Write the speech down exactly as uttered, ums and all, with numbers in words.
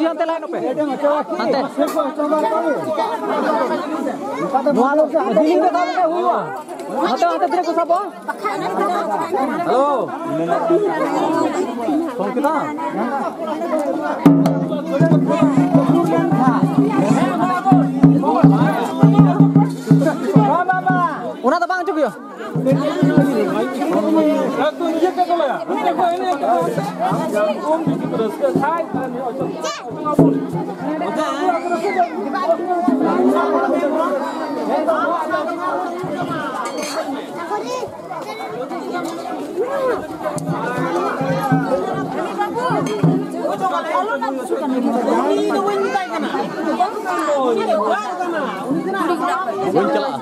ᱦᱟᱱᱛᱮ ᱞᱟᱦᱟ ᱱᱚᱯᱮ᱾ ᱦᱟᱱᱛᱮ᱾ ᱱᱚᱣᱟ ᱫᱚ ᱦᱤᱞᱤᱝ ᱨᱮ ᱫᱟᱜ ᱞᱮᱠᱟ ᱦᱩᱭᱩᱜᱼᱟ᱾ ᱦᱟᱱᱛᱮ, ᱦᱟᱱᱛᱮ ᱛᱤᱱᱟᱹᱜ ᱠᱚ ᱥᱟᱵᱚᱜᱼᱟ? ᱦᱮᱞᱳ᱾ ᱯᱷᱳᱱ ᱠᱮᱫᱟ? ᱚᱱᱟ ᱫᱚ ᱵᱟᱝ ᱚᱪᱚᱜ ᱦᱩᱭᱩᱜᱼᱟ᱾ ᱵᱟᱹᱧ ᱪᱟᱞᱟᱜᱼᱟ᱾